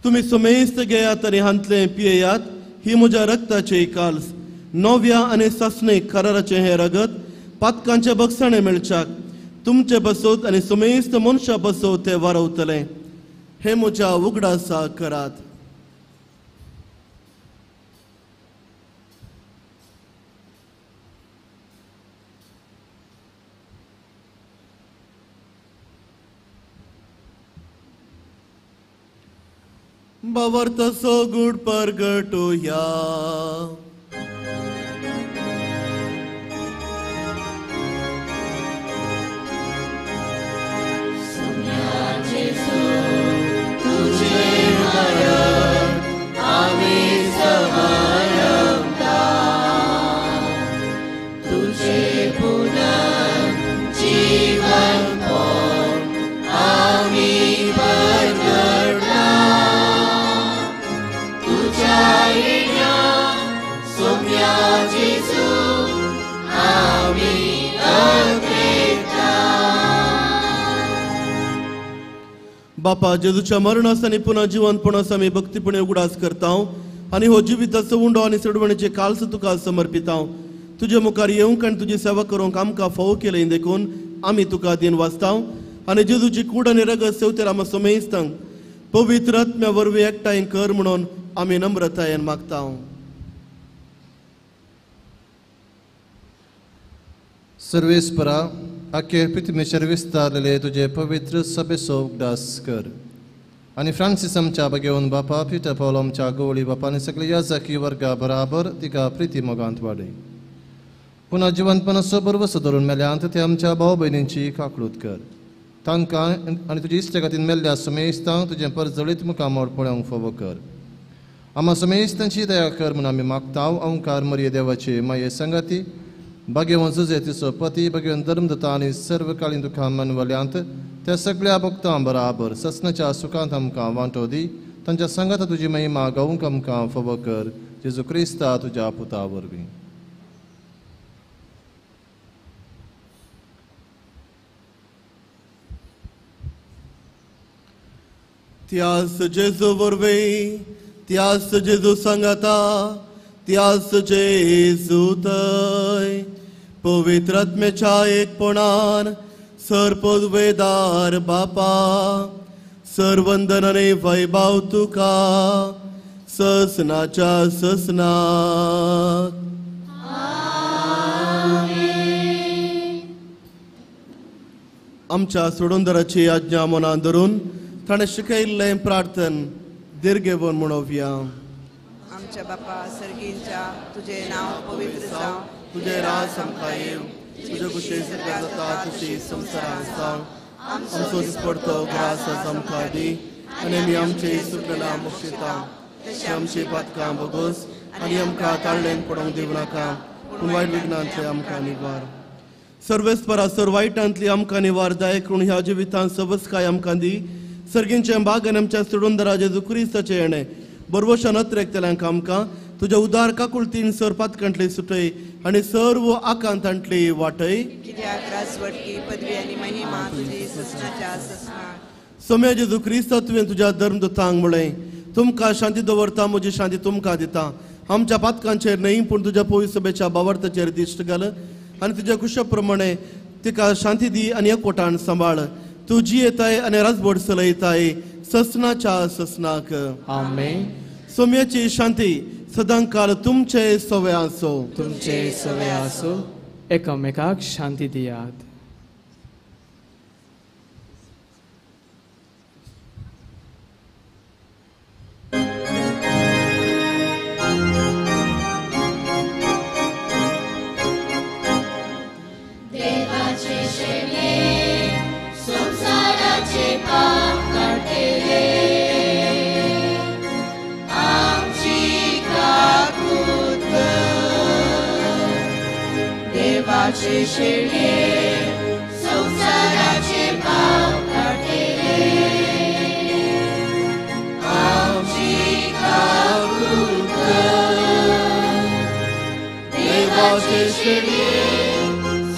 तुमी समेस्त घेयात आनी हांतलें पियेयात, ही म्हज्या रक्ताची काल्स, नव्या आनी सासणीक कराराचें हें रगत पातकांचे बगसाणे मेळच्याक तुमचे बसोत आनी समेस्त मनशां बसोत तें वारवतलें. हें म्हज्या उगडासा करात. बावर्त सो गुड परगटुया. Sonia Jesu. बापा जेजूच्या मरणास आनी पुनः जिवंतपणास आमी भक्तीपणे उगडास करता आनी हो जिविताचो उंडो आनी चडवणीचे काल्स तुका समर्पिता. तुजे मुखार येवंक आनी तुजी सेवा करूंक आमकां फावो केलें देखून आमी तुका दिन वाचता आनी जेजूची कूड आनी रगत सेवतेर आमकां समेस्तांक पवित्र आत्म्या वरवीं एकठांय कर म्हणून आमी नम्रतायेन मागता. सर्वेस्परा आखे पृथ्वीचेर विस्तारलेले तुजे पवित्र सभेचो उगडास कर आनी फ्रांसीस आमच्या बगेवन बापा पिटर पावल आमच्या गवळी बापा आनी सगळे याजकी वर्गा बराबर तिका प्रिती मोगांत वाडय. पुन्हा जिवंतपणाचो बरवसो धरून मेल्यांत ते आमच्या भाव भयणींची काकळूत कर. तांकां आनी तुजी इश्ट खातीर मेल्ल्या समेस्तांक तुजें परजळीत मुखामळ पळोवंक फावो कर. आमा समेस्तांची दया कर म्हूण आमी मागता. ओंकार मरिये देवाची माये संगाती भाग्यवन जुजे तिचो पती भाग्यवन धर्मदता आनी सर्वकालीन दुखां मनवल्यांत त्या सगळ्या भक्तां बराबर ससनाच्या सुखांत आमकां वांटो दी. तांच्या सांगाता तुजी महिमा गावंक आमकां फावो कर. जेजू क्रिस्ता तुज्या पुता वरवीं. त्यास जेजू वरवीं, त्यास जेजू सांगाता, त्यास जेजू थंय पवित्र आत्म्याच्या एकपणान सर्पवेदार बापा सर्वंदन आनी वैभाव तुका ससनाच्या ससनाक. आमच्या सोडूनदाराची आज्ञा मनान धरून ताणें शिकयल्लें प्रार्थन दीर्घेवन म्हणोवया. आमच्या बापा सर्गींच्या तुझे नाव पवित्र जावं, तुझे राज आमकां येवं, तुजे कुशेन स्वर्गांत जाता तशी संवसारांत जावं. आमचो दिसपडतो ग्रास आज आमकां दी आनी आमी आमचे सुकलेला मोक्षिता तशें आमची पातकां भोगोस आनी आमकां ताळ्ळेन पडोवंक दिवं नाका, पूण वायट विघ्नांतले आमकां निवार. सर्वेस्परा सर वायटांतली आमकां निवार जाय करून ह्या जिवितांत सबसकाय आमकां दी. सर्गींचे बाग आनी आमच्या सोडूनदारा जेजू क्रिस्ताचें येणें बरवशान अत्रेकतल्यांक आमकां तुज्या उदार काकुळतीन सर पातकांतली सुटय आनी सर्व आकांतांतली वाटय. कित्याक राजवटकी पदवी आनी महिमा तुजी ससनाच्या ससनाक. सोम्या जेजू क्रिस्ता तुवें तुज्या धर्मदूतांक म्हळें, तुमकां शांती दवरता, म्हजी शांती तुमकां दिता. आमच्या पातकांचेर न्हय पूण तुज्या पवित्र सभेच्या भावार्थाचेर दिश्ट घाल आनी तुज्या कुशा प्रमाणे तिका शांती दी आनी एकवटान सांबाळ. तूं जियेताय आनी राजवट चलयताय ससनाच्या ससनाक. आमेन. सोम्याची शांती सदांकाल तुमचे सवे आसो. तुमचे सवे आसो. एकामेकाक शांती दियात. देवाचे शेणे संवसाराचे पाप काडटले, आमची काकूत कर. देवाचे शेणे संवसाराचे पाप काडटले, आमची काकूत कर. देवाचे शेणे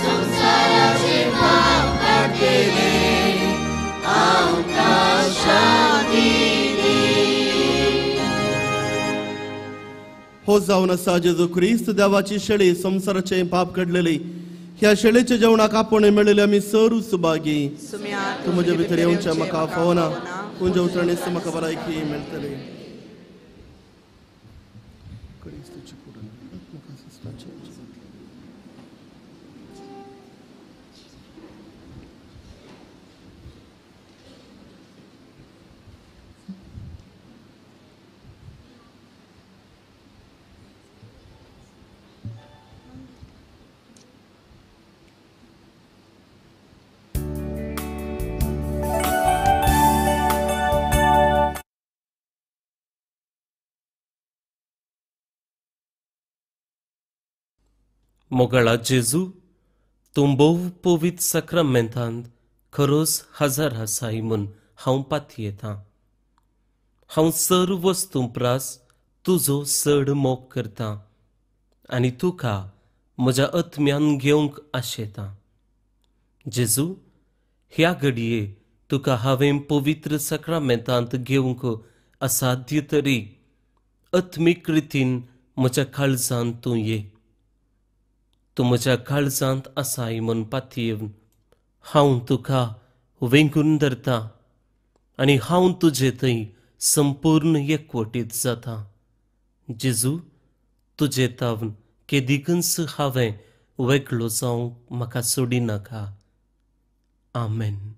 संवसाराचे पाप काडटले, आमकां शांती दी. हो जावन आसा जेजू क्रिस्त देवाची शेळी संवसाराचें पाप काडलेली. ह्या शेळेच्या जेवणाक आपोवणें मेळिल्ले आमी सरू सुभागी. तूं म्हज्या भितर येवचें म्हाका फावना, पूण जेवतणेच म्हाका भलायकी मेळटली. मोगाळा जेजू, तूं भोव पवित्र साक्रामेंतांत खरोच हजार आसाय म्हूण हांव पातयेतां. हांव सर्व वस्तूं प्रास तुजो चड मोग करतां आनी तुका म्हज्या आत्म्यान घेवंक आशेतां. जेजू, ह्या घडये तुका हांवें पवित्र साक्रामेंतांत घेवंक असाध्य तरी आत्मीक रितीन म्हज्या काळजांत तूं ये. तूं म्हज्या काळजांत आसाय म्हूण पातयेवन हांव तुका वेंगून धरता आनी हांव तुजे थंय संपूर्ण एकवटीत जाता. जेजू, तुजे तावन केदिकूच हांवें वेगळो जावंक म्हाका सोडिनाका. आमेन.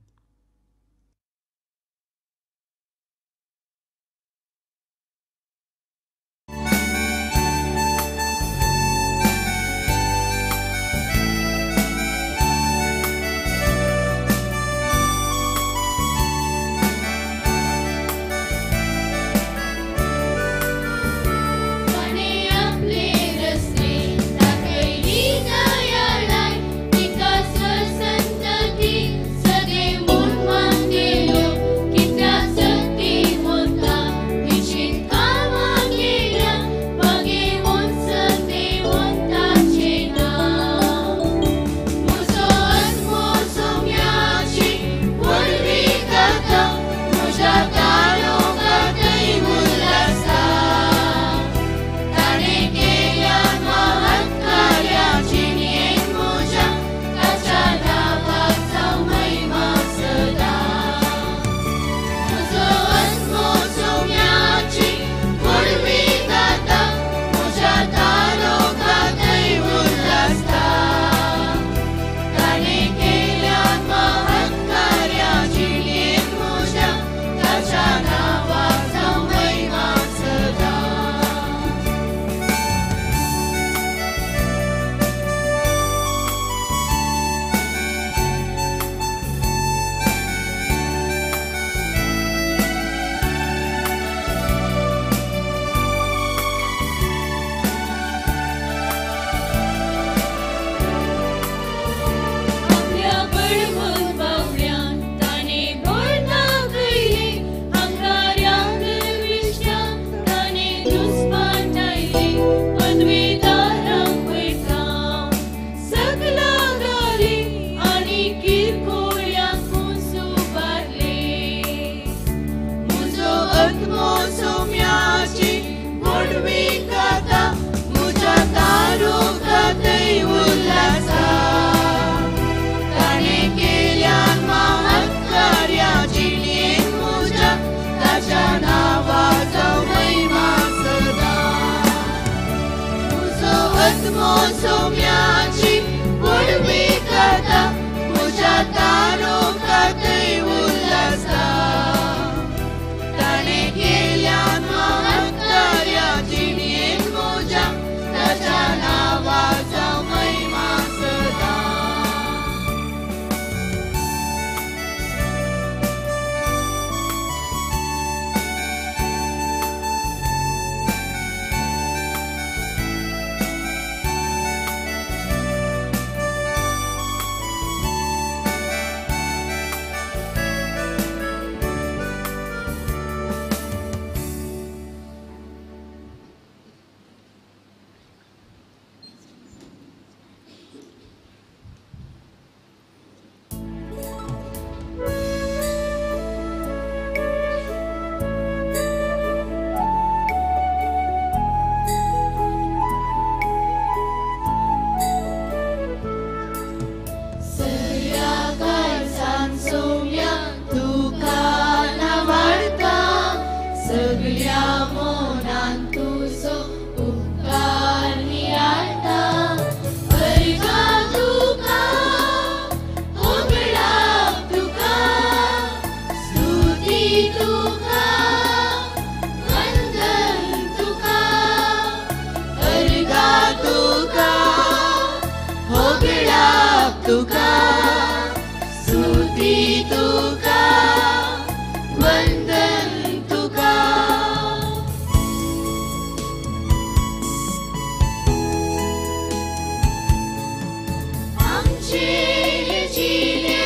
आमचे जिणे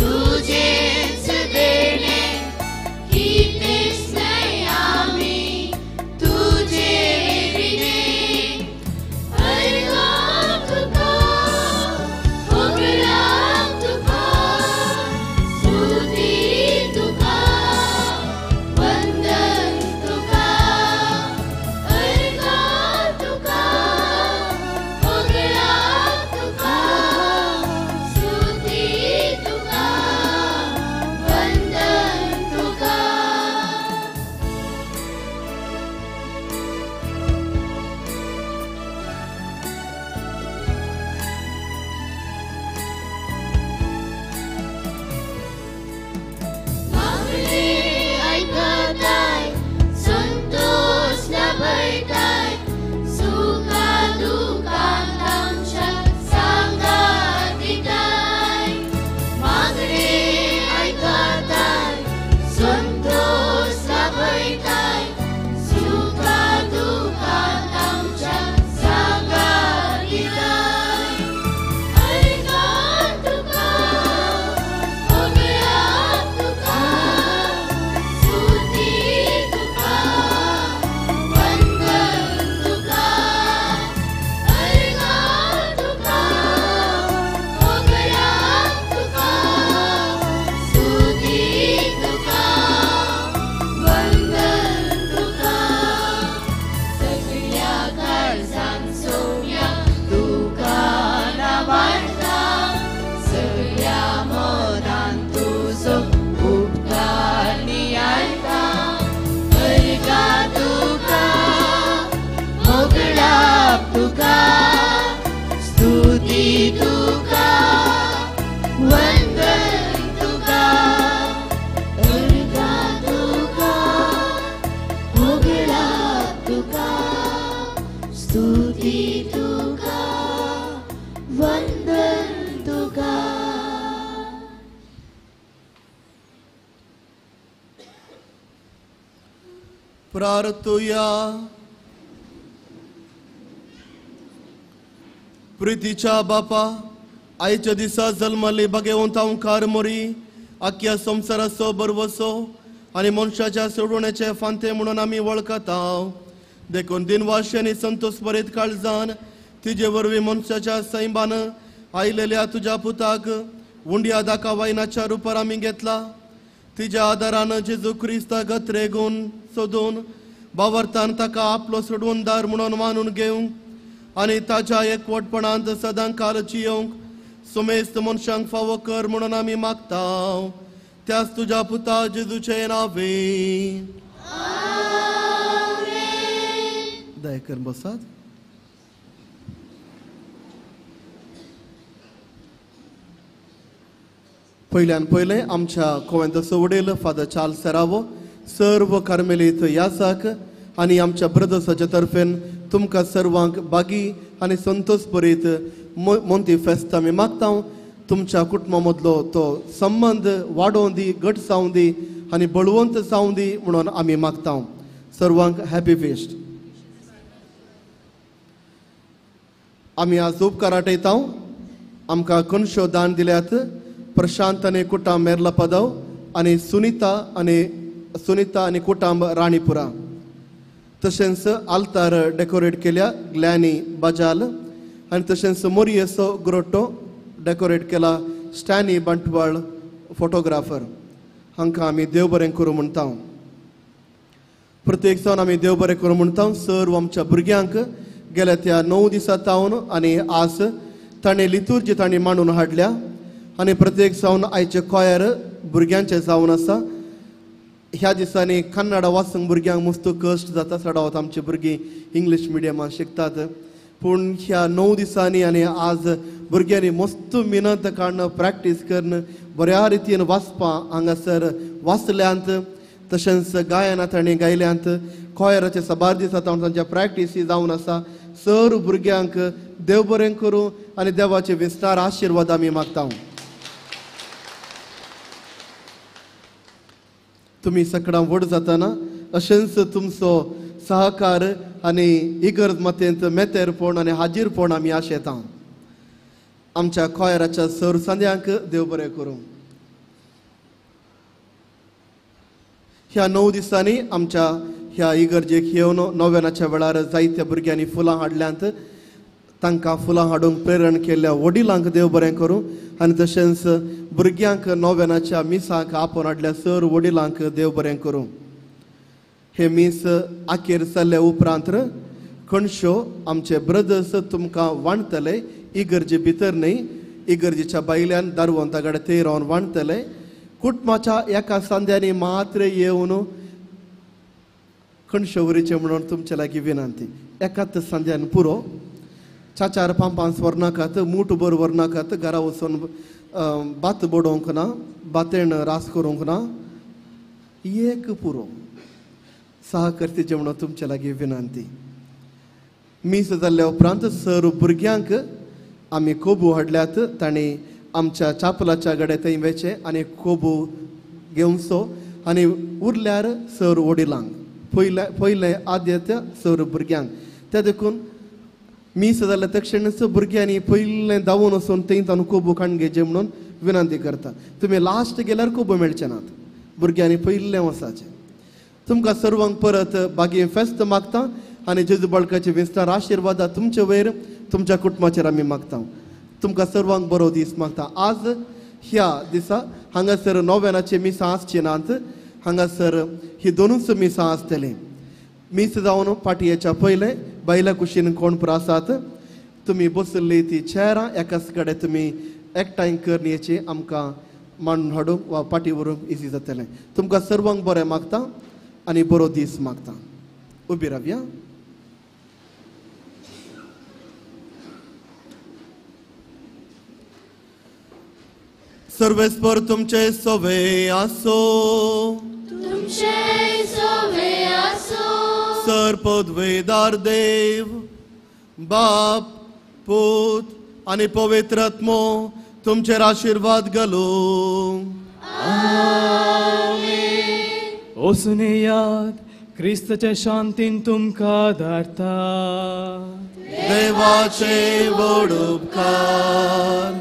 तुझेच प्रार्थुया. प्रितीच्या बापा, आयच्या दिसा जल्मली बगेवंत ओंकार मोरी आख्या संवसाराचो बरवसो आनी मनशाच्या सोडवण्याचे फांते म्हणून आमी वळखता. देखून दिनवाशी आनी संतोष भरीत काळजान तिजे वरवीं मनशाच्या सैमान आयलेल्या तुज्या पुताक उंड्या दाका वायनाच्या रुपार आमी घेतला. तिज्या आदारान जेजू क्रिस्ता गत्रेगून सोदून बावरतान ताका आपलो सोडवणदार म्हणून मानून घेवंक आनी ताच्या एकवटपणांत सदां काल जियोवंक सुमेस्त मनशांक फावो कर म्हणून आमी मागता. त्याच तुज्या पुता जेजूचे नावे. दया करून बसात. पयल्यान पयलें आमच्या कोवेंतचो वडील फादर चार्ल्स सेरावो सर्व कार्मेलीत यासाक आनी आमच्या ब्रदर्साच्या तर्फेन तुमकां सर्वांक बागी आनी संतोष भरीत मोंती फेस्त आमी मागता. तुमच्या कुटुंबा मदलो तो संबंद वाडोवन दी, घट जावं दी आनी बळवंत जावं दी म्हणून आमी मागता. सर्वांक हॅपी फेस्ट. आमी आज उपकार आटयता. आमकां कणशो दान दिल्यात प्रशांत आनी कुटाम मेरला पदव आनी सुनिता आनी कुटांब राणीपुरा. तशेंच आल्तार डेकोरेट केल्या ग्लॅनी बजाल आनी तशेंच मोरियसो ग्रोटो डेकोरेट केला स्टॅनी बंटवाळ फोटोग्राफर. हांकां आमी देव बरें करूं म्हणटा. प्रत्येक जावन आमी देव बरें करूं म्हणटा. सर्व आमच्या भुरग्यांक गेल्या त्या 9 दिसां तावन आनी आज ताणें लितुर्जी तांणी मांडून हाडल्या आनी प्रत्येक जावन आयचे कॉयर भुरग्यांचे जावन आसा. ह्या दिसांनी कन्नडा वाचूंक भुरग्यांक मस्त कश्ट जाता. चडावत आमची भुरगीं इंग्लीश मिडियमान शिकतात, पूण ह्या 9 दिसांनी आनी आज भुरग्यांनी मस्त मिनत काडून प्रॅक्टीस करून बऱ्या रितीन वाचपा हांगासर वाचल्यांत. तशेंच गायनां तांणी गायल्यांत. कॉयराचे साबार दिसा तांच्या प्रॅक्टीसी जावन आसा. सर भुरग्यांक देव बरें करूं आनी देवाचे विस्तार आशिर्वाद आमी मागता. तुमी सकडां व्हड जाताना अशेंच तुमचो सहकार आनी इगर्ज मातेंत मेतेरपण आनी हाजीरपण आमी आशेता. आमच्या कॉयराच्या सर सांद्यांक देव बरें करूं. ह्या 9 दिसांनी आमच्या ह्या इगर्जेक येवन नोवेनाच्या वेळार जायत्या भुरग्यांनी फुलां हाडल्यांत. तांकां फुलां हाडूंक प्रेरण केल्ल्या वडिलांक देव बरें करूं आनी तशेंच भुरग्यांक नोवेनाच्या मिसाक आपोवन हाडल्या सर वडिलांक देव बरें करूं. हे मीस आखेर जाल्ल्या उपरांत कणशो आमचे ब्रदर्स तुमकां वांटतले. इगर्जे भितर न्हय, इगर्जेच्या भायल्यान दारवंता कडेन ते रावन वांटतले. कुटुंबाच्या एका सांद्यांनी मात्र येवन कणशवरीचे म्हणून तुमचे लागीं विनंती. एकाच सांद्यान पुरो. चार पांच व्हरनाकात, मूठ भर व्हरनाकात, घरा वचून भात बडोवंक ना, भातेण रास करूंक ना, एक पुरो. सहकर्तीचे म्हणून तुमचे लागीं विनंती. मीस जाल्ल्या उपरांत सर भुरग्यांक आमी कोबू हाडल्यात. तांणी आमच्या चापलाच्या गड्या थंय वेचें आनी कोबू घेवचो आनी उरल्यार सर वडिलांक पयलें आद्यत्य सर भुरग्यांक. त्या देखून मीस जाल्ल्या तक्षणच भुरग्यांनी पयलें धांवून वचून थंय तांकां कोबू काडून घेवचें म्हणून विनंती करता. तुमी लास्ट गेल्यार कोबू मेळचे नात. भुरग्यांनी पयलें वचाचें. तुमकां सर्वांक परत बागी फेस्त मागता आनी जेजू बाळकाचे विस्तार आशिर्वादा तुमचे वयर तुमच्या कुटुंबाचेर आमी मागता. तुमकां सर्वांक बरो दीस मागता. आज ह्या दिसा हांगासर नोवेनाचे मिसां आसचे नात. हांगासर ही दोनूच मिसां आसतलीं. मीस जावन पाटयेच्या पयलें बायल्या कुशीन कोण आसात तुमी बसल्ली ती चेरां एकाच कडेन तुमी एकठांय करून येची आमकां मांडून हाडूंक वा पाटी व्हरूंक इजी जातलें. तुमकां सर्वांक बरें मागता आनी बरो दीस मागता. उबी रावया. सर्वेस्पर तुमचे सवे आसो. तुमचे सवे आसो. सर पदवेदार देव बाप पूत आनी पवित्र आत्मो तुमचेर आशिर्वाद घालूं. आमेन. ओसुने याद क्रिस्तचे शांतीन तुमकां धाडटा. देवाचे व्हड उपकार.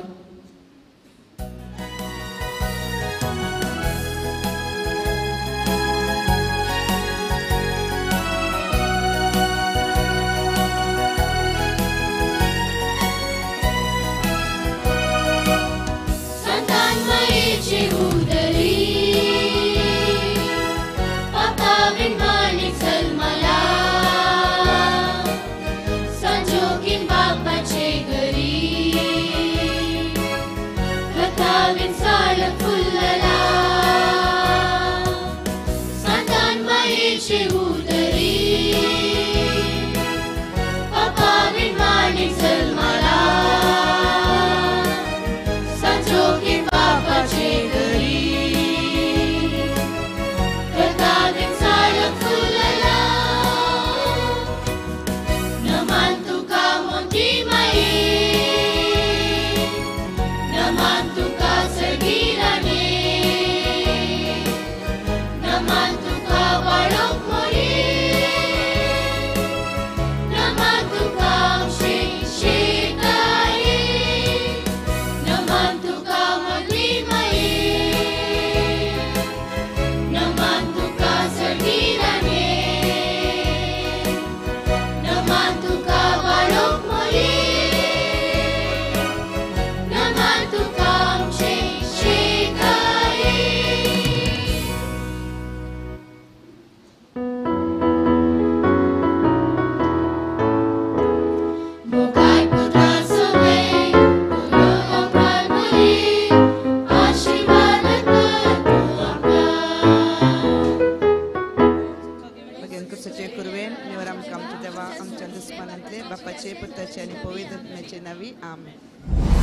आमच्या दुस्मानांतले बापाचे पुताचे आनी पवित्र आत्म्याचे नांवी आमेन.